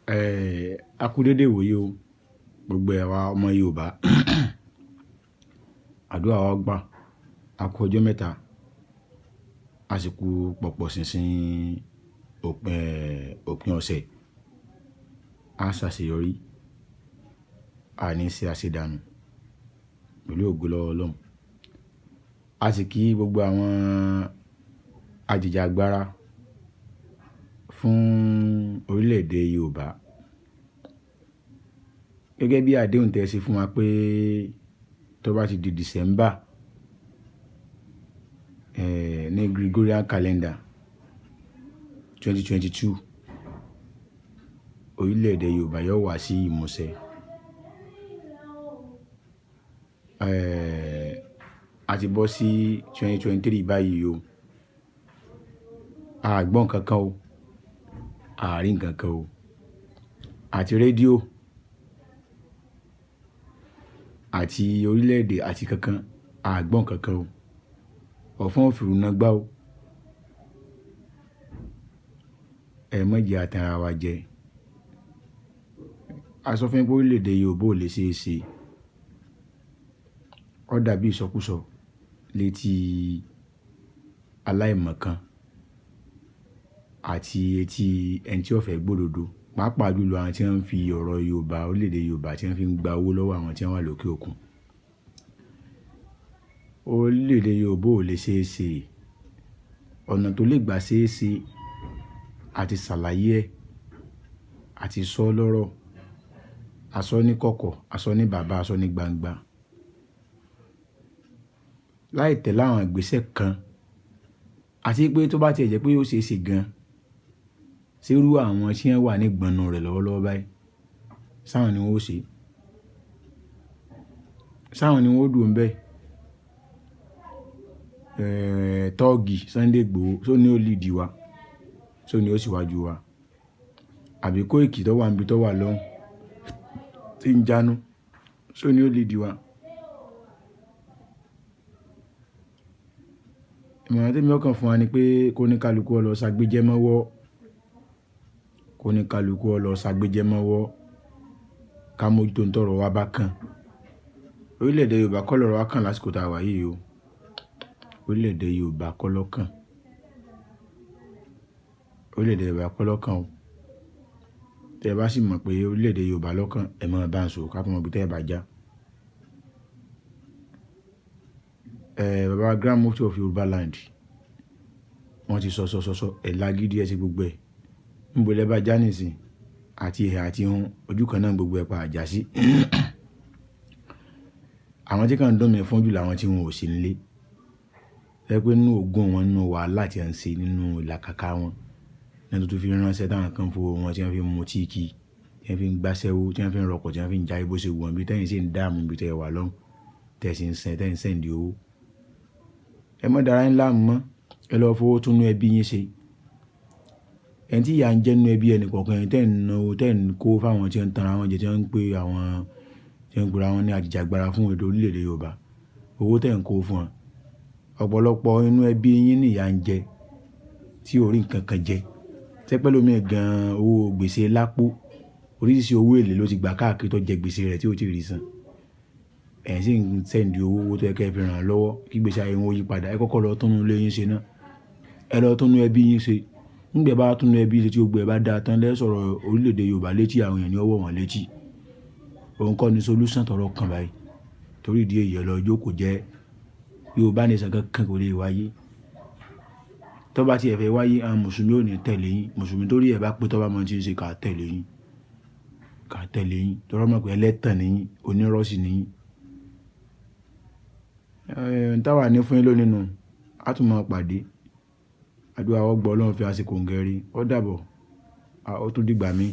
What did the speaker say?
A kú dédé ìwòyí o, gbogbo àwa ọmọ Yorùbá. Àdúrà wa gbà. A kú ọjọ́ mẹ́ta, a sì kú pọ̀pọ̀ ṣìnṣìn òpin ọ̀sẹ̀. A ṣàṣeyọrí, a ní ṣe àṣedànù pẹ̀lú ògo lọ́wọ́ Ọlọ́run. A sì kí gbogbo àwọn ajìjàgbara fún orílẹ̀-èdè Yorùbá. Gẹ́gẹ́ bí àdéhùn tí ẹ ṣe fún wa pé tó bá ti di December, ní Gregorian calendar 2022, orílẹ̀-èdè Yorùbá yóò wá sí ìmúṣẹ. A ti bọ́ sí 2023 báyìí o. A gbọ́ nǹkan kan o. A rí nǹkan kan o. Àti rédíò àti orílẹ̀-èdè àti kankan, a gbọ́ nǹkan kan o. Ọ̀fọ́n ò fi rú gbá o. Ẹ má jẹ a tan ara wa jẹ. A sọ fún yín pé orílẹ̀-èdè Yorùbá ò lè ṣe é ṣe. Ó dàbí ìsọkúsọ létí aláìmọ̀kan àti etí ẹni tí ó fẹ́ gbódodo. Pàápàá jùlọ àwọn tí wọ́n ń fi ọ̀rọ̀ Yorùbá, orílẹ̀-èdè Yorùbá tí wọ́n fi ń gba owó lọ́wọ́ àwọn tí wọ́n wà lókè òkun. Orílẹ̀-èdè Yorùbá ò lè ṣe é ṣe. Ọ̀nà tó lè gbà ṣe é ṣe, a ti ṣàlàyé ẹ̀, a ti sọ lọ́rọ̀, a sọ ní kọ̀kọ̀, a sọ ní bàbá, a sọ ní gbangba. Láì tẹ̀lé àwọn ìgbésẹ̀ kan, àti pé tó bá ti ẹ̀ jẹ́ pé ó ṣe é ṣe gan, ṣé irú àwọn tí wọ́n wà ní ìgbọnnu rẹ̀ lọ́wọ́lọ́wọ́ báyìí, sáwọn ni wọ́n ó ṣe? Sáwọn ni wọ́n ó dùn bẹ́ẹ̀? Tọ́ọ̀gì Sunday Igboho, ṣó ní ó lead wa? Ṣó ní ó síwájú wa? Àbí Koiki tó wà níbi tó wà lọ́hùn tí ń jánu, ṣó ní ó lead wa? Ìmọ̀ràn tí èmi ó kàn fún wa ni pé kó ní kálukú ó lọ ṣàgbéjẹ́ mọ́wọ́, kó ní kálukú ó lọ ṣàgbéjẹ́ mọ́wọ́, ká mójútó ń tọrọ wa bá kan. Orílẹ̀-èdè Yorùbá kọ́ lọ̀rọ̀ wa kàn lásìkò tá a wà yìí o. Orílẹ̀-èdè Yorùbá kọ́ ló kàn. Orílẹ̀-èdè Yorùbá kọ́ ló kàn o. Tí ẹ bá sì mọ̀ pé orílẹ̀-èdè Yorùbá ló kàn, ẹ máa bá ń sọ ká tó mọ ibi tí ẹ bá já. Bàbá Grand Mufti of Yorùbá land, wọ́n ti sọ, sọ, sọ, sọ, ẹ̀ lágídí ẹ sí gbogbo ẹ̀. Níbo lẹ bá já nísìnyí? Àti ìhà àti ohun, ojú kan náà gbogbo ẹ̀ pa àjà sí. Àwọn tí kàn ń dùn mí fún jù làwọn tí wọn ò sí nílé. Ẹ pé nínú ogún wọn, nínú wàhálà tí à ń ṣe, nínú ìlàkàkà wọn, ní tó fi ránṣẹ́ táwọn kan fowó wọn tí wọ́n fi ń mu tíì kí, tí wọ́n fi ń gbáṣẹ́wó, tí wọ́n fi ń rọkọ̀, tí wọ́n fi ń jayé bó ṣe wù wọ́n bí tẹ́yìn sì ń dààmú bí tẹ́ ẹ wà lọ́hùn, tẹ́ ẹ sì ń send, tẹ́ ẹ ń send owó. Ẹ má dára yín láàmú mọ́. Ẹ lọ fowó tún inú ẹbí yín ṣe. Ẹni tí ìyà ń jẹ nínú ẹbí ẹni kọ̀ọ̀kan, ẹni tí ẹ̀ ń ná owó, tí ẹ̀ ń kó fún àwọn tí ń tan ara wọn jẹ, tí wọ́n ń pè àwọn, tí wọ́n ń pera wọn ní ajìjàgbara fún ètò orílẹ̀-èdè Yorùbá. Owó tí ẹ̀ ń kó fún wọn. Ọ̀pọ̀lọpọ̀ inú ẹbí yín ní ìyà ń jẹ, tí ò rí nǹkan kan jẹ. Tẹ́ pẹ́ lómi gan owó gbèsè lápò. Oríṣiríṣi owó èlé ló ti gbà káàkiri tó jẹ gbèsè rẹ̀ tí ó ti rí san. Ẹ̀yin sì ń send owó, owó tó yẹ kí ẹ fi ràn án lọ́wọ́ kí gbèsè ayé wọn ó yípadà. Ẹ kọ́kọ́ lọ tún inú ilé yín ṣe ná. Ẹ lọ tún inú ẹbí yín ṣe. Nígbà ẹ bá tún inú ẹbí ṣe tí gbogbo ẹ bá dá tán lẹ́ sọ̀rọ̀ orílẹ̀-èdè Yorùbá létí àwọn èèyàn ní ọwọ́ wọn létí. Òun kọ́ ni solution tọrọ kan báyìí. Torí ìdí èyí ẹ lọ jókòó jẹ́. Yorùbá nation kankan kò lè wáyé. Tó bá ti ẹ fẹ́ wáyé, àwọn Mùsùlùmí ò ní tẹ̀lé yín. Mùsùlùmí torí ẹ bá pé tó bá mọ tí ń ṣe ká tẹ̀lé yín. Ká tẹ̀lé yín. Torí wọ́n mọ̀ pé ẹlẹ́tàn ni yín, onírọ́sì ni yín. Ohun táwà ní fún yín lónìí nù, a tún máa pàdé. Àdúrà wa gbọ́ Ọlọ́run fi àsìkò ń gẹrí. Ó dàbọ̀. Ó tún dìgbà mí.